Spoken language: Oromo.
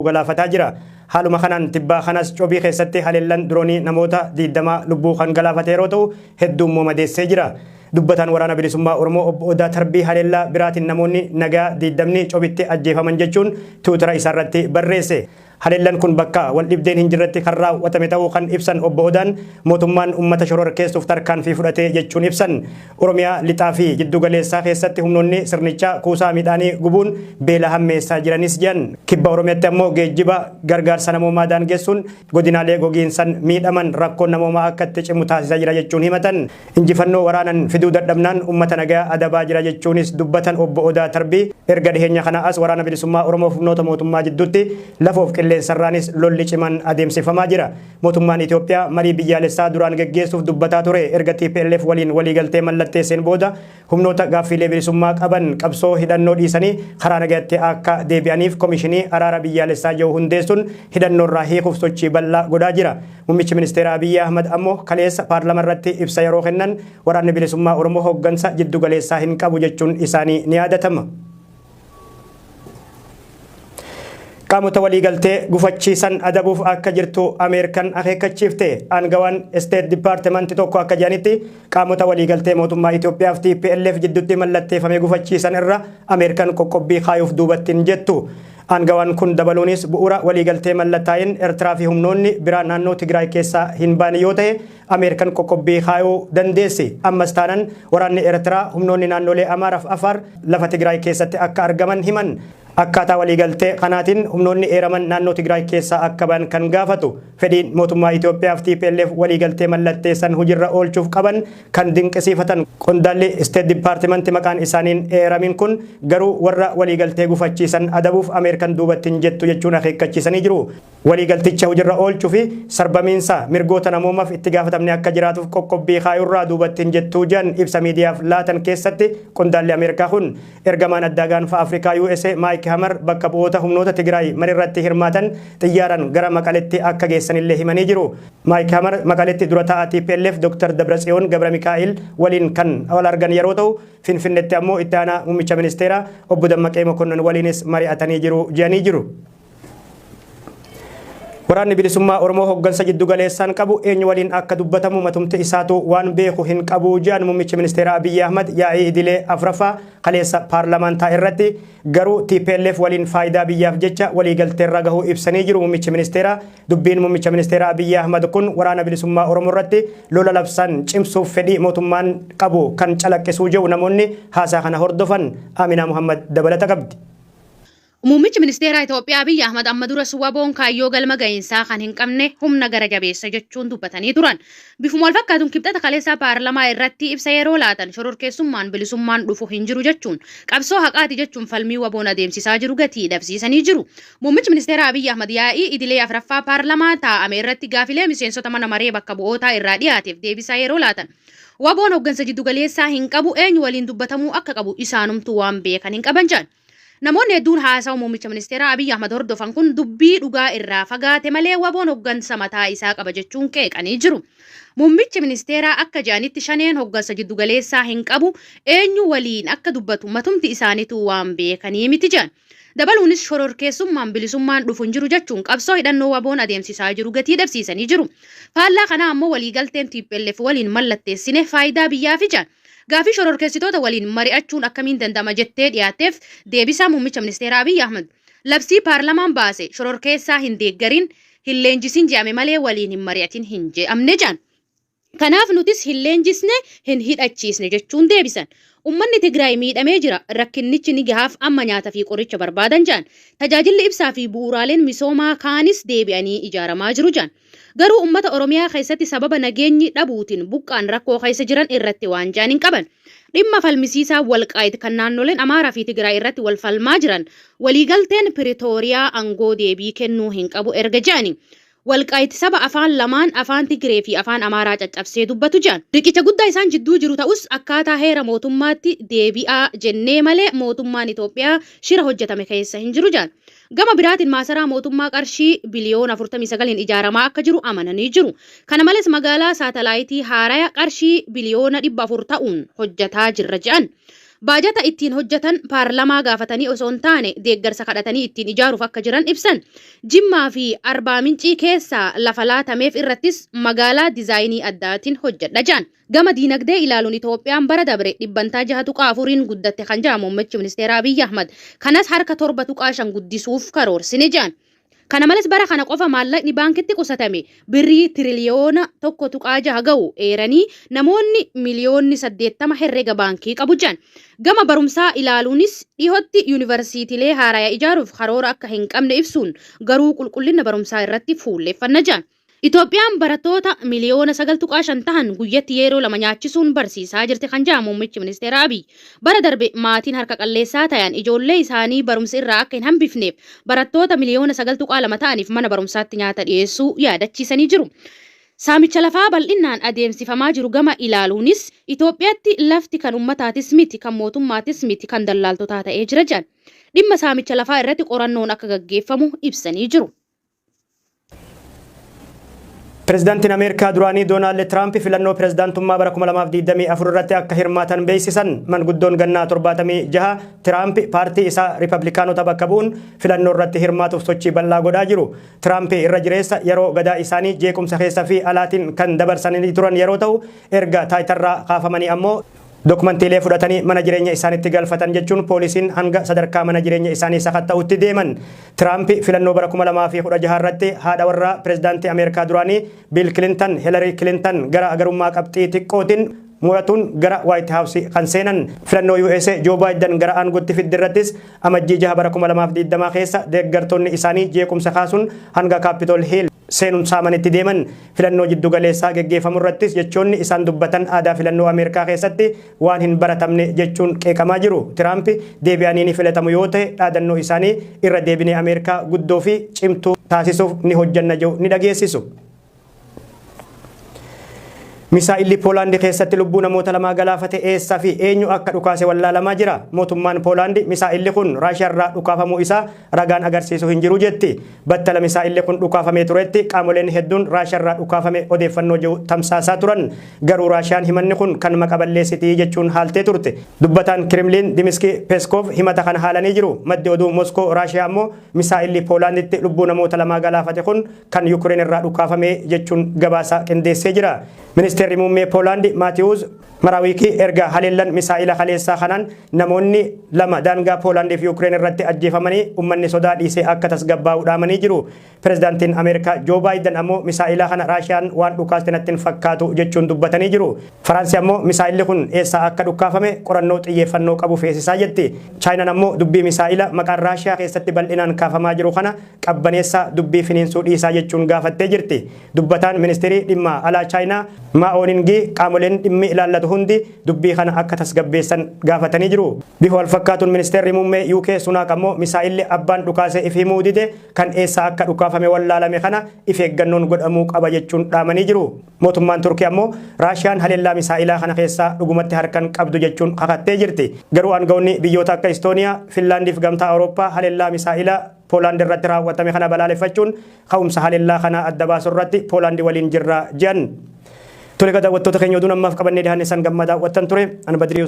Galaafataa jira. Haaluma kanaan tibbaa kanas Cobii keessatti haleellan diroonii namoota 20 lubbuu kan galaafate yeroo ta'u hedduu immoo madeessee jira. Dubbataan Waraana Bilisummaa Oromoo Obbo Odaa Tarbii haleellaa biraatiin namoonni nagaa 20ni Cobitti ajjeefaman jechuun Tiwutara isaarratti barreesse. Haleellan kun bakka waldhibdeen hin jirretti kan raawwatame ta'uu kan ibsan Obbo Odaan mootummaan ummata shororkeessuuf tarkaanfii fudhate jechuun ibsan. Oromiyaa Lixaa fi Jiddugaleessaa keessatti humnoonni sirnichaa kuusaa midhaanii gubuun beela hammeessaa jiranis jedhan. Kibba Oromiyatti ammoo geejjiba gargaarsa namoomaa daangessuun godinaalee gogiinsan miidhaman rakkoon namoomaa akka itti cimu taasisaa jira jechuun himatan. Injifannoo waraanan fiduu dadhabnaan ummata nagayaa adabaa jira jechuunis dubbatan Obbo Odaa Tarbii. Erga dhiheenya kanaa as Waraana Bilisummaa Oromoof humnoota mootummaa jidduutti lafoof qilleensarraanis lolli cimaan adeemsifamaa jira. Mootummaan Itoophiyaa marii biyyaalessaa duraan geggeessuuf dubbataa ture erga tplf waliin waliigaltee mallatteesseen booda humnoota gaaffiilee bilisummaa qaban qabsoo hidhannoo dhiisanii karaa nagayatti akka deebi'aniif komishinii araara biyyaalessaa jedhu hundeessuun hidhannoorraa hiikuuf sochii bal'aa godhaa jira. Muummichi ministeeraa Abiyyi Ahmad ammoo kaleessa paarlamarratti ibsa yeroo kennan Waraanni Bilisummaa Oromoo hooggansa jiddu galeessaa hin qabu jechuun isaanii ni yaadatama. Qaamota waliigaltee gufachiisan adabuuf akka jirtu Ameerikan akeekkachiifte. Aangawaan Isteet Dipaartimanti tokko akka jedhanitti qaamota waliigaltee mootummaa Itoophiyaa fi TPLF jidduutti mallatteeffame gufachiisan irra Ameerikan qoqqobbii kaayuuf duubatti hin jettu. Aangawaan kun dabaluunis bu'uura waliigaltee mallattaa'een Ertiraa fi humnoonni biraa naannoo Tigraay keessaa hin baane yoo ta'e Ameerikan qoqqobbii kaayuu dandeessi. Ammas taanan waraanni Ertiraa humnoonni naannolee Amaaraaf Afaar lafa Tigraay keessatti akka argaman himan. Akkaataa waliigaltee kanaatiin humnoonni eeraman naannoo Tigraay keessaa akka bayan kan gaafatu fedhiin mootummaa Itoophiyaaf tplf waliigaltee mallatteessan hujirra oolchuuf qaban kan dinqisiifatan qondaalli Isteet Dippaartimanti maqaan isaaniin eeramin kun garuu warra waliigaltee gufachiisan adabuuf Ameerikan duubatti hin jettu jechuun akeekkachiisanii jiru. Waliigalticha hujirra oolchu fi sarbamiinsa mirgoota namoomaf itti gaafatamni akka jiraatuf qoqqobbii kaayurraa duubatti hin jettu jedhan ibsa miidiyaaf laatan keessatti qondaalli Ameerikaa kun. Ergamaan addaa Gaanfa Afrikaa usa Maayik Hamar bakka bu'oota humnoota Tigraay marirratti hirmaatan xiyyaaran gara Maqaletti akka geessanillee himanii jiru. Maayik Hamar Maqaletti dura taa'aa tplf Dr. Dabratsiyoon Gabramikaa'il waliin kan wal argan yeroo ta'u, Finfinnetti ammoo itti aanaa muummicha ministeeraa Obbo Dammaqee Mokonnon waliinis mari'atanii jiru jedhanii jiru. Waraanni Bilisummaa Oromoo hoggansa jiddu galeessaan qabu eenyu waliin akka dubbatamu matumti isaatu waan beeku hin qabu jedhan Muummichi Ministeeraa Abiyyi Ahmad yaa'ii idilee 4ffaa kaleessa paarlamaan taa'e irratti. Garuu tplf waliin faayidaa biyyaaf jecha waliigalteerra gahuu ibsanii jiru Muummichi Ministeeraa. Dubbiin Muummicha Ministeeraa Abiyyi Ahmad kun Waraana Bilisummaa Oromoo irratti lola labsan cimsuuf fedhii mootummaan qabu kan calaqqisuu jedhu namoonni haasaa kana hordofan. Aaminaa Muhammad dabalata qabdi. Muummichi Ministeeraa Itoophiyaa Abiy Ahmad amma duras WBOn kaayyoo galma ga'iinsaa kan hin qabne humna gara jabeessa jechuun dubbatanii turan. Bifuma walfakkaatuun Kibxata kaleessaa paarlamaa irratti ibsa yeroo laatan shororkeessummaan bilisummaan dhufu hin jiru jechuun qabsoo haqaati jechuun falmii WBOn adeemsisaa jiru gatii dhabsiisanii jiru. Muummichi Ministeeraa Abiy Ahmad yaa'ii idilee 4ffaa paarlamaa taa'ame irratti gaafilee miseensota mana maree bakka bu'ootaa irraa dhiyaateef deebisaa yeroo laatan WBOn hoggansa jiddu galeessaa hin qabu eenyu waliin dubbatamuu akka qabu isaanumtuu waan beekan hin qaban jedhan. Namoonni hedduun haasawa Muummicha Ministeeraa Abiy Ahmad hordofan kun dubbii dhugaa irraa fagaate malee WBOn hoggansa mataa isaa qaba jechuun qeeqanii jiru. Muummichi Ministeeraa akka je'anitti Shaneen hoggansa jiddu galeessaa hin qabu, eenyu waliin akka dubbatu matumti isaanituu waan beekanii miti je'an. Dabaluunis shororkeessummaan bilisummaan dhufu hin jiru jechuun qabsoo hidhannoo WBOn adeemsisaa jiru gatii dhabsiisanii jiru. Faallaa kanaa ammoo waliigalteen tplf waliin mallatteessine faayidaa biyyaafi je'an. Gaafii shororkeessitoota waliin mari'achuun akkamiin danda'ama jettee dhiyaatteef deebisaa Muummicha Ministeeraa Abiy Ahmad, labsii paarlamaan baase shororkeessaa hin deeggarin, hin leenjisin je'ame malee waliin hin mari'atin hin je'amne je'an. Kanaaf nutis hin leenjisne, hin hidhachiisne jechuun deebisan. Ummanni Tigraay miidhamee jira, rakkinnichi ni gahaaf amma nyaata fi qoricha barbaadan je'an. Tajaajilli ibsaa fi bu'uuraaleen misoomaa kaanis deebi'anii ijaaramaa jiru je'an. Garuu ummata Oromiyaa keessatti sababa nageenyi dhabuutiin buqqa'an rakkoo keessa jiran irratti waan je'an hin qaban. Dhimma falmisiisaa Walqaayit kan naannoleen Amaaraa fi Tigraay irratti wal falmaa jiran waliigalteen Piritooriyaa angoo deebii kennuu hin qabu erga je'anii Walqaayit saba afaan lamaan afaan Tigree fi afaan Amaaraa caccabsee dubbatu je'an. Riqicha guddaa isaan jidduu jiru ta'us akkaataa heera mootummaatti deebi'aa jennee malee mootummaan Itoophiyaa shira hojjetame keessa hin jiru je'an. Gama biraatiin maasaraa mootummaa qarshii biliyoona 49n ijaaramaa akka jiru amananii jiru. Kana malees magaalaa saatalaayitii haaraya qarshii biliyoona 400 ta'uun hojjataa jirra je'an. Baajata ittiin hojjetan paarlamaa gaafatanii osoo hin taane deeggarsa kadhatanii ittiin ijaaruuf akka jiran ibsan. Jimmaa fi Arbaa Mincii keessaa lafa laatameef irrattis magaalaa dizaayinii addaatiin hojjedha jedhan. Gama diinagdee ilaaluun Itoophiyaan bara dabre dhibbantaa 6.4n guddatte kan jedhan muummichi ministeeraa Abiy Ahmad, kanas harka 7.5 guddisuuf karoorsine jedhan. Kana malees bara kana qofa maallaqni baankitti qusatame birrii tiriliyoona 1.6 ga'u eeranii, namoonni miliyoonni 80 herrega baankii qabu jedhan. Gama barumsaa ilaaluunis dhihootti yuunivarsiitiilee haaraya ijaaruuf karoora akka hin qabne ibsuun, garuu qulqullina barumsaa irratti fuulleeffanna jedhan. Itoophiyaan barattoota miliyoona 9.5 tahan guyyatti yeroo lama nyaachisuun barsiisaa jirti kan jedhan muummichi ministeera Abiy, bara darbe maatiin harka qalleessaa ta'an ijoollee isaanii barumsa irraa akka hin hambifneef barattoota miliyoona 9.2 ta'aniif mana barumsaatti nyaata dhiyeessuu yaadachiisanii jiru. Saamicha lafaa bal'inaan adeemsifamaa jiru gama ilaaluunis Itoophiyaatti lafti kan ummataatis miti, kan mootummaatis miti, kan dallaaltotaa ta'ee jira jedhan. Dhimma saamicha lafaa irratti qorannoon akka gaggeeffamu ibsanii jiru. Pireezidaantiin Ameerikaa duraanii Doonaald Tiraamp filannoo pireezidaantummaa bara 2024 irratti akka hirmaatan beeksisan. Manguddoon gannaa 76 Tiraamp paartii isaa Ripablikaanota bakka bu'uun filannoo irratti hirmaatuuf sochii bal'aa godhaa jiru. Tiraamp irra jireessa yeroo gadaa isaanii jeequmsa keessa fi alaatiin kan dabarsanii turan yeroo ta'u, erga taayitarraa kaafamanii ammoo dokumantiilee fudhatanii mana jireenya isaanitti galfatan jechuun poolisiin hanga sadarkaa mana jireenya isaanii sakatta'utti deeman. Tiraamp filannoo bara 2016 irratti haadha warraa pireezidaantii Ameerikaa duraanii Biil Kilintan, Hillary Clinton, gara agarummaa qabxii xiqqootiin mo'atuun gara White House kan seenan. Filannoo USA Joe Biden gara aangootti fidde irrattis Amajjii 6 bara 2020 keessa deeggartoonni isaanii jeequmsa kaasuun hanga Capitol Hill seenuun saamanitti deeman. Filannoo jiddu galeessaa geggeeffamu irrattis jechoonni isaan dubbatan aadaa filannoo Ameerikaa keessatti waan hin baratamne jechuun qeeqamaa jiru. Tiraamp deebi'anii ni filatamu yoo ta'e, dhaadannoo isaanii "Irra deebinee Ameerikaa guddoo fi cimtuu taasisuuf ni hojjanna" jedhu ni dhageessisu. Misaa'illi Poolaandi keessatti lubbuu namoota lamaa galaafate eessa fi eenyu akka dhukaase wallaalamaa jira. Mootummaan Poolaandi misaa'illi kun Raashiyaarraa dhukaafamuu isaa ragaan agarsiisu hin jiru jetti. Battala misaa'illi kun dhukaafamee turetti qaamoleen hedduun Raashiyaarraa dhukaafame odeeffannoo jiru tamsaasaa turan. Garuu Raashiyaan himanni kun kan maqa balleessitii jechuun haaltee turte. Dubbataan Kirimliin Dimiski Peskov himata kana haalanii jiru. Maddi oduu Moskoo Raashiyaa ammoo misaa'illi Poolaanditti lubbuu namoota lamaa galaafate kun kan Yukireen irraa dhukaafame jechuun gabaasa qindeessee jira. Ministeerri muummee Poolaandi Maatiyuuz Maraawikii erga haleellan misaa'ila kaleessaa kanaan namoonni lama daangaa Poolaandii fi Yukireen irratti ajjeefamanii uummanni sodaa dhiisee akka tasgabbaa'u dhaamanii jiru. Pireezidaantiin Ameerikaa Joo Baayiden ammoo misaa'ila kana Raashiyaan waan dhukaaste natti hin fakkaatu jechuun dubbatanii jiru. Faransi ammoo misaa'illi kun eessaa akka dhukaafame qorannoo xiyyeeffannoo qabu feesisaa jetti. Chaayinaan ammoo dubbii misaa'ila maqaan Raashiyaa keessatti bal'inaan kaafamaa jiru kana qabbaneessaa, dubbii finiinsuu dhiisaa jechuun gaafattee jirti. Dubbataan ministeerii dhimma alaa Chaayinaa Maa'oo Ningii qaamoleen dhimmi ilaallatu hundi dubbii kana akka tasgabbeessan gaafatanii jiru. Bifa wal fakkaatuun ministeerri muummee UK Sunaak ammoo misaa'illi abbaan dhukaase if himuu dide kan eessaa akka dhukaafame wallaalame kana if eeggannoon godhamuu qaba jechuun dhaamanii jiru. Mootummaan Turkii ammoo Raashiyaan haleellaa misaa'ilaa kana keessaa dhugumatti harkan qabdu jechuun kakattee jirti. Garuu aangawoonni biyyoota akka Istooniyaa, Finlaandii fi Gamtaa Awurooppaa haleellaa misaa'ilaa Poolaand irratti raawwatame kana balaaleffachuun ka'umsa haleellaa kanaa adda baasuu irratti Poolaand waliin jirra jedhan. Tole, daawwattoota keenya, oduun ammaaf qabannee dhiyaanne san gammaa daawwattan ture. Ani Badrii Yusuf.